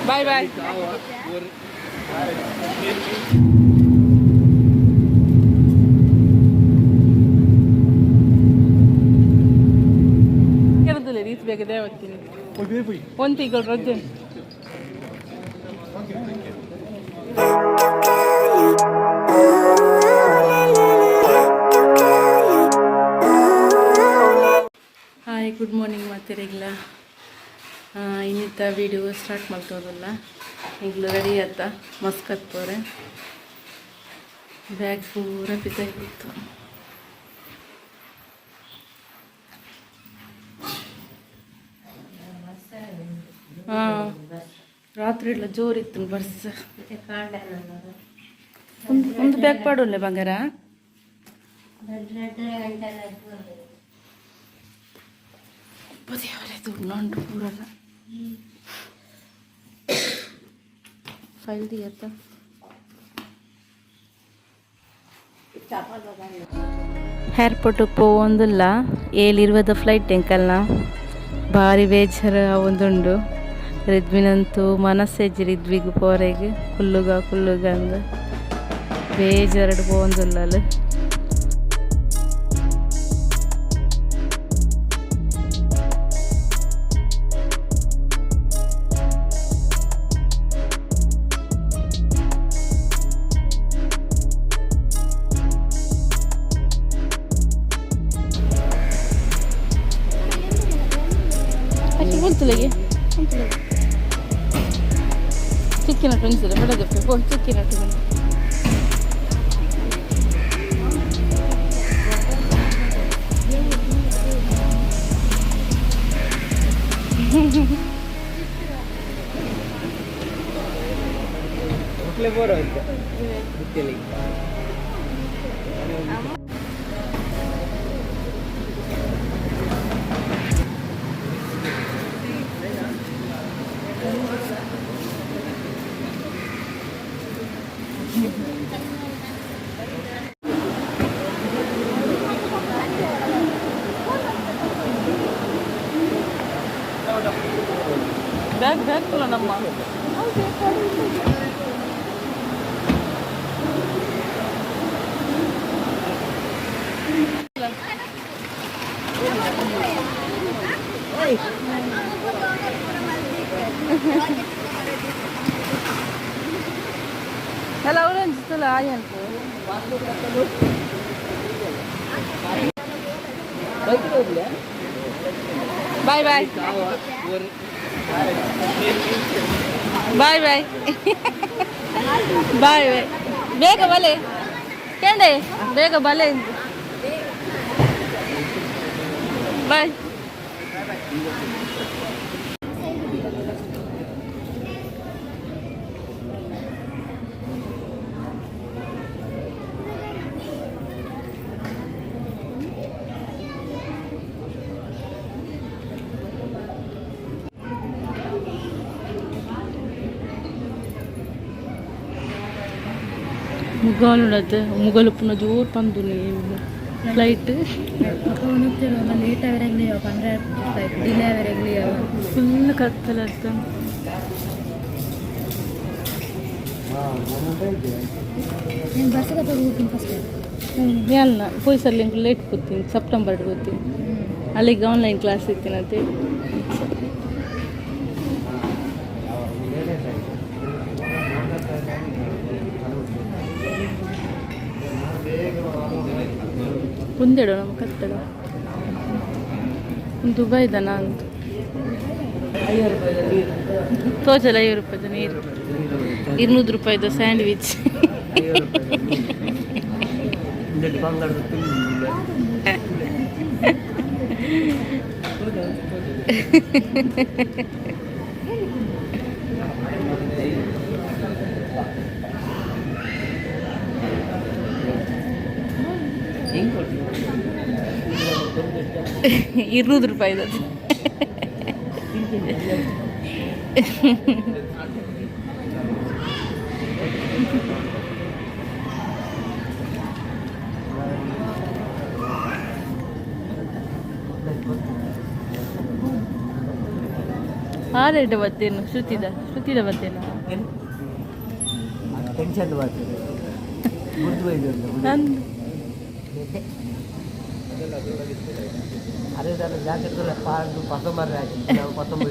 Boy boy. ಕೆಲದಿಲ್ಲ ರೀತಿ ಬೇಗ ದೇವತ್ತೀನಿ. ಒಂದು ತಿಂಗಳು ರಜೆ. ಹಾಯ್, ಗುಡ್ ಮಾರ್ನಿಂಗ್ ಮಾತೆರೆಗ್ಲ. ಇನ್ನಿತ್ತ ವೀಡಿಯೋ ಸ್ಟಾರ್ಟ್ ಮಾಡ್ತೋದಲ್ಲ. ಈಗಲೂ ರೆಡಿ ಆತ ಮಸ್ಕತ್ ಪೋರೆ. ಬ್ಯಾಗ್ ಪೂರ ಬಿದ್ದಾಗಿತ್ತು. ಹಾಂ, ರಾತ್ರಿ ಎಲ್ಲ ಜೋರಿತ್ತು ಬರ್ಸ. ಒಂದು ಒಂದು ಬ್ಯಾಗ್ ಪಾಡೋಲ್ಲ ಬಂಗಾರ. ದೇವರೇ, ದುಡ್ಡು ಪೂರಲ್ಲ ಫೈಲ್ ದಿಯತ್ತ. ಏರ್ಪೋರ್ಟಿಗೆ ಪೋವೊಂದುಲ್ಲ. ಏಳಿರುವದ ಫ್ಲೈಟ್ ಎಂಕಲ್ನ. ಭಾರಿ ಬೇಜಾರ ಒಂದುಂಡು. ರಿದ್ವಿನಂತೂ ಮನಸ್ಸೆಜ್ಜಿ ರಿದ್ವಿಗ್ ಪೋರೆಗ್. ಕುಲ್ಲುಗ ಕುಲ್ಲುಗ ಅಂದ್ ಬೇಜಾರಡ್ ಪೋವೊಂದುಲ್ಲ ಅಲ್ಲಿ. ಉಂತುಲೆಗೆ ಚಿಕ್ಕಿನ ಫ್ರೆಂಡ್ಸ್ ಬೆಳಗ್ಗೆ ಪೋ ಚಿಕ್ಕಿನ. ಬ್ಯಾಗ್ ಬ್ಯಾಗ್ ನಮ್ಮ. ಅಲ್ಲ, ಅವಳು ಅನ್ಸುತ್ತಲ್ಲ ಆಯ್ ಅಂತ. Bye bye bye bye bye bye. ಬೇಗ ಬಲೆ ಕೇಂಡೆ, ಬೇಗ ಬಲೆ. ಬಾಯ್. ಮುಗಾಲುಂಡತ್ತೆ ಮುಗಲುಪ್ಪುನ ಜೋರು ಪಂದುನಿ ಫ್ಲೈಟ್. ಲೇಟ್ ಅವರೆಗ್ಲಿ ಪಂಡ್ರೆ ಫ್ಲೈಟ್ ಡಿಲೇ ಅವರೆಗ್ಲಿ. ಫುಲ್ ಕತ್ತಲತ್ತ. నేను ಬಸ್ಸಿಗೆ ಹೋಗ್ತೀನಿ ಫಸ್ಟ್. ಅಲ್ಲ, ಪೋಯ್ಸಲ್ಲಿ ಲೇಟ್ ಕೂತೀನಿ, ಸೆಪ್ಟೆಂಬರ್ ಕೂತೀನಿ. ಅಲ್ಲಿಗೆ ಆನ್ಲೈನ್ ಕ್ಲಾಸ್ ಇತ್ತಿನಂತೆ. ಒಂದೆಡು ನಮ್ಮ ಕತ್ತಡ ದುಬೈದ ಅಂತ ತೋಜಲ. 50 ರೂಪಾಯಿದ ನೀರು, 200 ರೂಪಾಯಿದ ಸ್ಯಾಂಡ್ವಿಚ್. 200 ರೂಪಾಯಿದ. ಆರೆಡ್ಡ ಬತ್ತೇನು ಶ್ರುತಿದ ಶ್ರುತಿದ ಬತ್ತೇನ. ಟೆನ್ಷನ್ ಬರ್ತದೆ ಗುರ್ತು. ನಂದು. ಅದೇ ತರ ಜಾಕೆಟ್ ಪಾಡು ಪಸಂಬರ ಹಾಕಿ ನಾವು ಪಸಂಬ.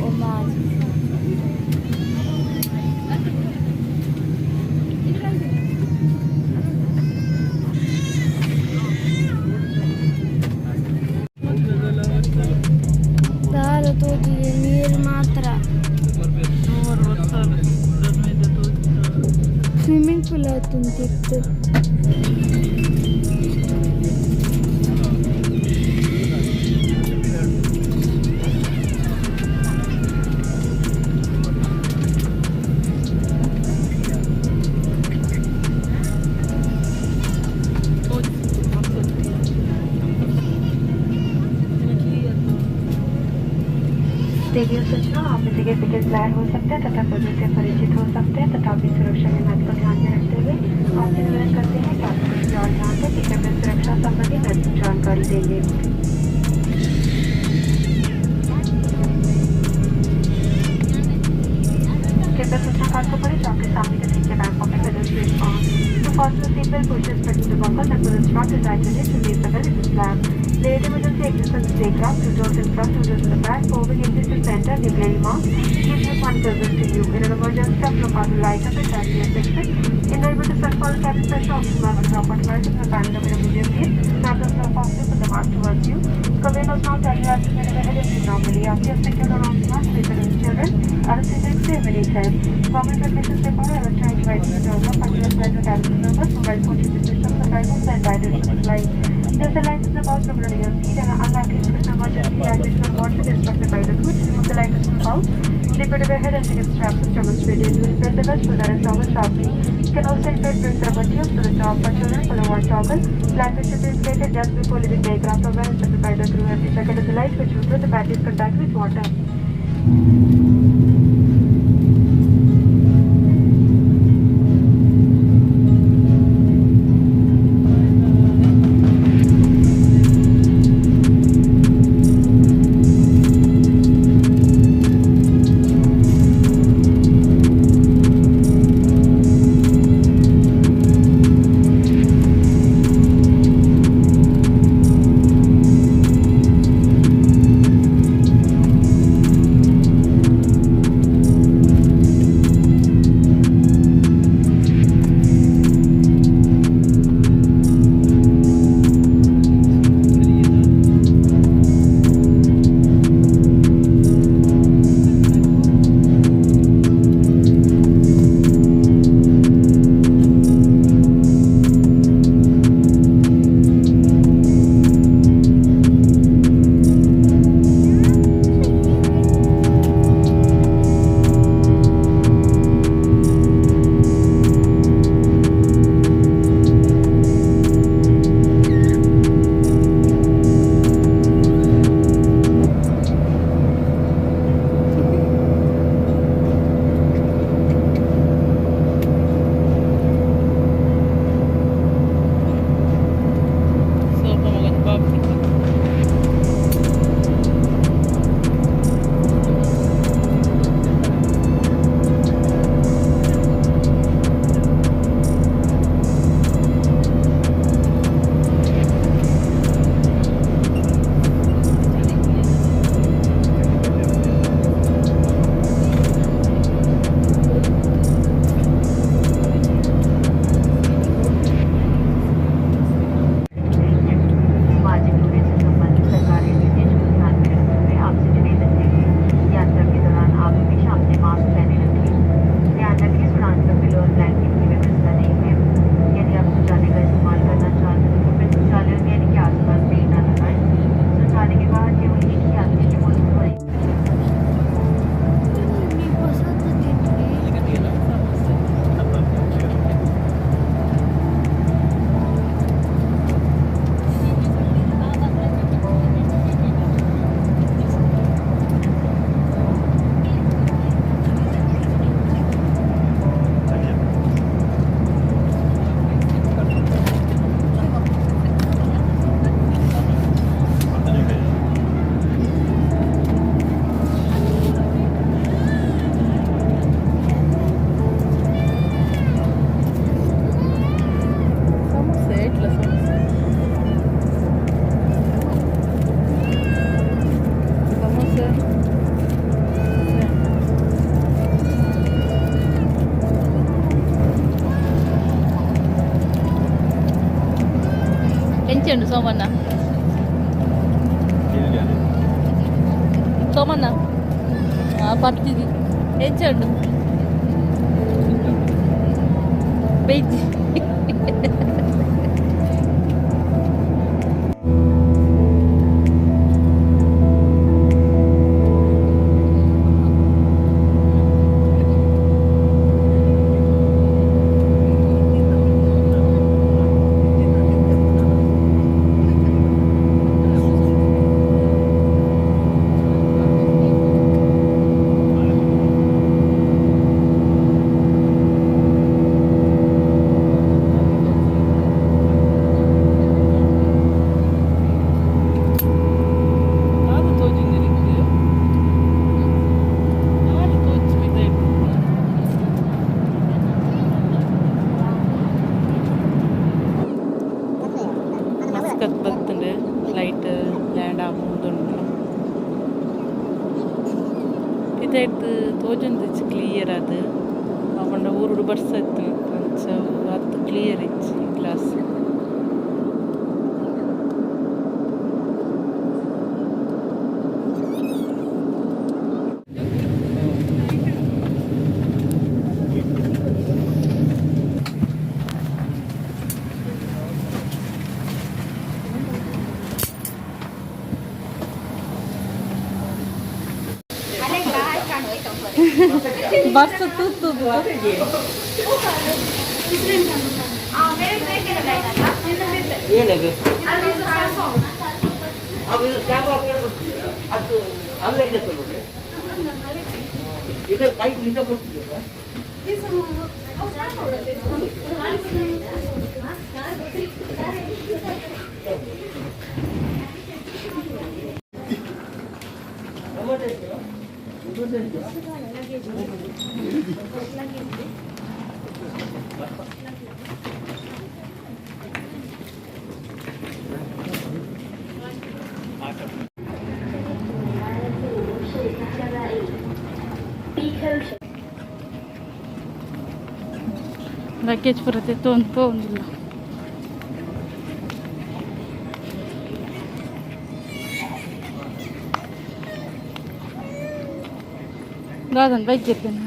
Oman. ದಾಲ ತೋಜಿದೆ ನೀರು ಮಾತ್ರ. ಸ್ವಿಮ್ಮಿಂಗ್ ಪೂಲ್ ಆತುಂತಿತ್ತು. देखिए सूचना, आप इसी के टिकट तैयार हो सकते हैं तथा पुलिस से परिचित हो सकते हैं। तथापि सुरक्षा के महत्व को ध्यान में रखते हुए आपसे निवेदन करते हैं कि आप कुछ और ध्यान दें। टिकट में सुरक्षा संबंधी महत्वपूर्ण जानकारी देंगे। कृपया सूचना कार्ड को पढ़ें जो आपके सामने के सीट के बैक पॉकेट में switch on. To fasten the seat belt, push this button to buckle and pull the strap to tighten it to release the belt if it's slack. Late emergency exits from the aircraft, two doors in front, two doors in the back, forward exit to center, nuclear mark, keep your phone present to you. In an emergency, stop look out the light up and turn the exit. In the event of self cabin pressure, oxygen mask drop automatically from the panel of immediately. Snap the floor faster, put the mask towards you. Cover nose now tighten as you ahead if you normally. After you have secured on oxygen mask, place it on children. Other seats save any time. Government regulations require electronic devices to turn off until the cabin members. Mobile phone should be switched off the phones and direction flight. There's a light in the pouch over your seat and an unlikely to an emergency evacuation on board should be instructed by the crew to remove the light from the pouch. Slip it over your head and take straps to demonstrate it. You will press the belt, pull that toggle sharply. You can also inflate brings rubber tubes to the top for children. Follow one toggle. Life should be inflated just before leaving the aircraft or when instructed by the crew. Every second of the light which will the batteries contact with water. ಎಂಚುಂಡು ಸೋಮಣ್ಣ? ಸೋಮಣ್ಣ, ಆ ಪರ್ತಿದಿ ಎಂಚುಂಡು? ಬೆಯ್ಜಿ. ದಾದ ತೋಜಿಂದಿருக்கு? ದಾದ ತೋಜಿ? Muscat ಬತ್ತುಂಡು. ಫ್ಲೈಟ್ ಲ್ಯಾಂಡ್ ಆಪುಂದುಂಡು. ಪಿದಯ್ಡ್ದ್ ತೋಜೊಂದಿಜ್ಜಿ ಕ್ಲಿಯರ್ ಆದ್. ಅವು ಪಂಡ ಊರುಡು ಬರ್ಸ ಇತ್ತು, ಅಂಚ ಅತ್ ಕ್ಲಿಯರ್ ಇಜ್ಜಿ ಗ್ಲಾಸ್. ಬರ್ಸ ತೂತು. ಏನದು? ಅವು ಇದು ಕ್ಯಾಬ್ ಅದು ಆನ್ಲೈನ್ ತಗೊಂಡ್ರೆ ಇದು ಕೈ ನಿಜ ಕೊಡ್ತಿದ್ದೀರಾ? ಲಗೇಜ್ ಪೂರ ತೆತ್ತೊಂದು ಪೋವೊಂದುಲ್ಲ. ದಾದನ್ ಬೈಕ್ ಇರ್ತೇನೆ.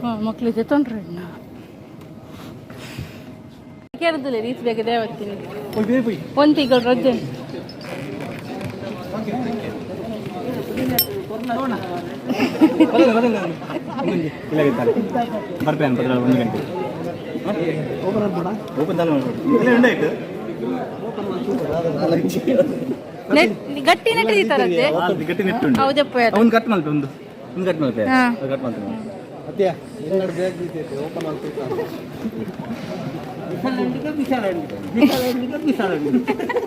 ಹಾಂ, ಮಕ್ಳಿಗೆ ತೊಂದರೆ. ಕೇಳಿದಿಲ್ಲ, ರೀತಿ ಬೇಗ ದೇವತ್ತೀನಿ. ಒಂದು ತಿಂಗಳು ರಜೆ. ಬರ್ಪೇನು ಪದ್ರ ಒಂದು ಗಂಟೆ ಓಪನ್ ಇಲ್ಲ ಉಂಡಾಯ್ತು. ನೆಟ್ ಗಟ್ಟಿ ನೆಟ್ ತರತ್ತೆ. ಅದು ಗಟ್ಟಿ ನೆಟ್ ಉಂಟು. ಹೌದಪ್ಪ. ಒಂದು ಕಟ್ ಮಲ್ಪ, ಒಂದು ಒಂದು ಕಟ್ ಮಲ್ಪ. ಹಾ. ಕಟ್ ಮಾಡ್ತೇನೆ. ಬಿಸಾಲಂಡಿಗೆ ಬಿಸಾಲಂಡಿಗೆ ಬಿಸಾಲಂಡಿಗೆ ಬಿಸಾಲಂಡಿಗೆ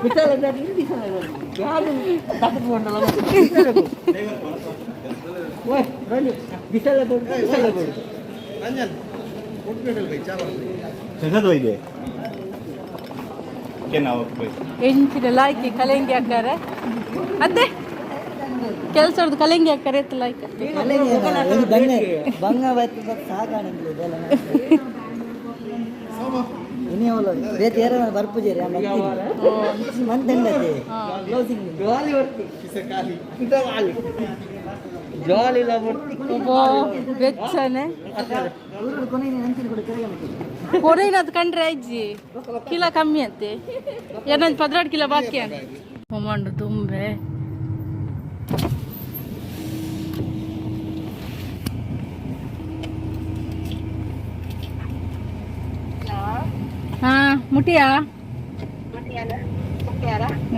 ಬಿಸಾಲಂಡಿಗೆ ಬಿಸಾಲಂಡಿಗೆ ಯಾರು ತಗೊಂಡಲ್ಲ. ಓಯ್ ರಂಜು, ಬಿಸಾಲ ಕೊಡು, ಬಿಸಾಲ ಕೊಡು. ಸೆಸದು ಇದೆ ನಾವು. ಎಂಚಿನ ಲಾಯ್ಕಿ ಕಲೆಂಗಿ ಹಾಕಾರೆ ಅತ್ತೆ. ಕೆಲಸದ ಕಲೆಂಗಿ ಹಾಕಾರೆ ಎತ್ತ ಲಾಯ್ಕ. ಬಂಗ ಸಾಕಾಣಿಲ್ಲ ಇದೆಲ್ಲ. ಇನಿ ಬೇತೆ ಯಾರ ಬರ್ಪುಜೇರಿ ಮಂತ್ ಎಂಡತೆ ಕ್ಲೋಸಿಂಗ್. ಜಾಲಿ ಬರ್ತಿ ಜಾಲಿ ಜಾಲಿ ಇಲ್ಲ ಬರ್ತಿ. ಬೆಚ್ಚನೆ. ಊರು ಕೊನೆ ಅಂಚಿನ ಕೂಡ ಕೆರೆಗೆ ಮತ್ತೆ. ಕೊರೈನದು ಕಂಡ್ರೆ ಅಜ್ಜಿ ಕಿಲೋ ಕಮ್ಮಿ ಅಂತೆ. ಏನೊಂದು 12 ಕಿಲೋ ಬಾಕಿ ಅಂತ ಹೊಮಂಡು ತುಂಬೆ. ಹಾ, ಮುಟಿಯಾ?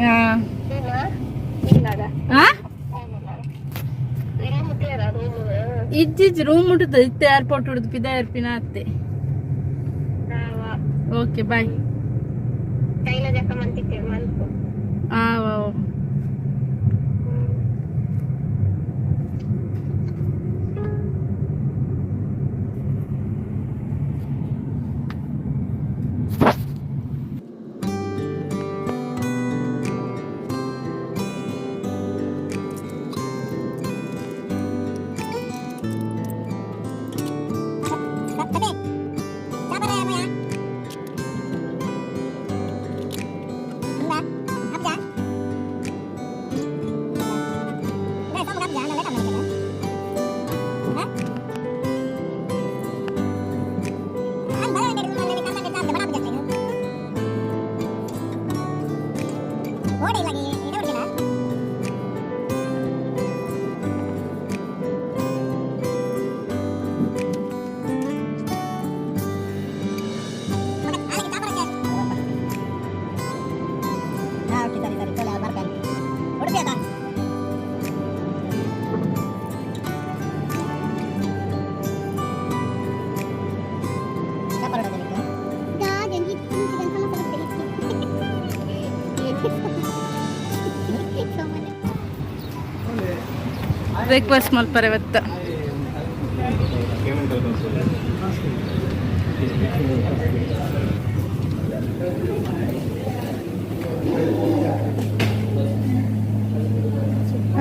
ಹಾ ಹಾ, ಇಜ್ಜಿಜ್ಜಿ, ರೂಮ್ ಮುಟ್ಟುತ್ತ ಇತ್ತೆ. ಏರ್ಪೋರ್ಟ್ ಹಿಡಿದು ಪಿದ ಏರ್ಪಿನ ಅತ್ತೆ. Okay, boy. ಆ. ಬ್ರೇಕ್ಫಾಸ್ಟ್ ಮಲ್ಪರೆ ಬತ್ತ. ಪೇಮೆಂಟ್.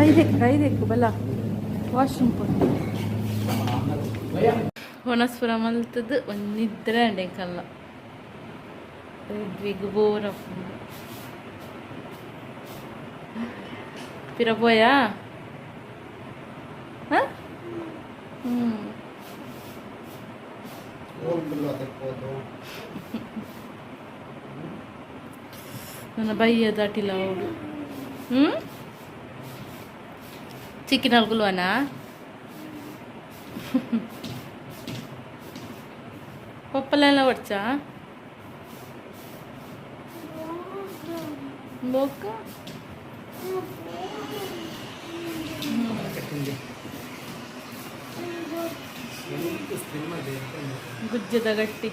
ಐದಕ್ಕೆ ಐದಕ್ಕೆ ಬಲ ವಾಶ್ರೂಮ್ ಒಣಸ್ಪುರ ಮಲ್ತದ್ದು ಒಂದು ನಿದ್ರೆ ಅಂಡೆಕಲ್ಲ ರಿದ್ವಿಗ್ ಬೋರ್ ಅಪ್ಪುಂಡು. ಪಿರ ಪೋಯಾ? ಹಾಂ ಹ್ಞೂ. ನನ್ನ ಬೈಯ ದಾಟಿಲ್ಲ ಅವಳು. ಹ್ಞೂ, ಚಿಕನ್ ಅಲ್ಗುಲ್ವನಾ? ಪಪ್ಪಲೆಲ್ಲ ಒಡ್ಚಾ ಬೋಕ. ಗುಜ್ಜದ ಗಟ್ಟಿ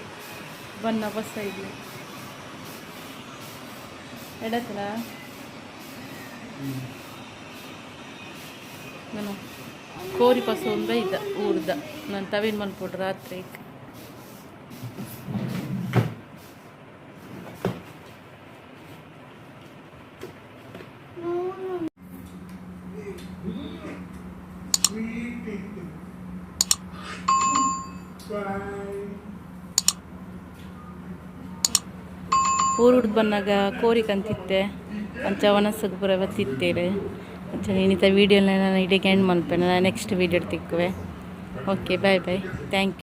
ಬಣ್ಣ ಬಸ್ಸ ಇದೆ ಎಡತ್ರ. ನಾನು ಕೋರಿ ಪಸ ಒಂದ ಇದ್ದ ಊರ್ದ ನಾನು ತವಿನ ಮನ್ಪುಡ್ರು ರಾತ್ರಿ. ಊರುಡ್ದು ಬಂದಾಗ ಕೋರಿ ಕಂತಿತ್ತೆ ಅಂಚ ಒಣಸಗ್ ಪೂರ ಬತ್ತಿತ್ತೇನೆ. ಅಂಚ ಇನ್ನಿತ ವೀಡಿಯೋನ ನಾನು ಇಡೀ ಎಂಡ್ ಮನ್ಪೆ. ನಾನು ನೆಕ್ಸ್ಟ್ ವೀಡಿಯೋ ತಿಕ್ಕುವೆ. Okay, bye bye, thank you.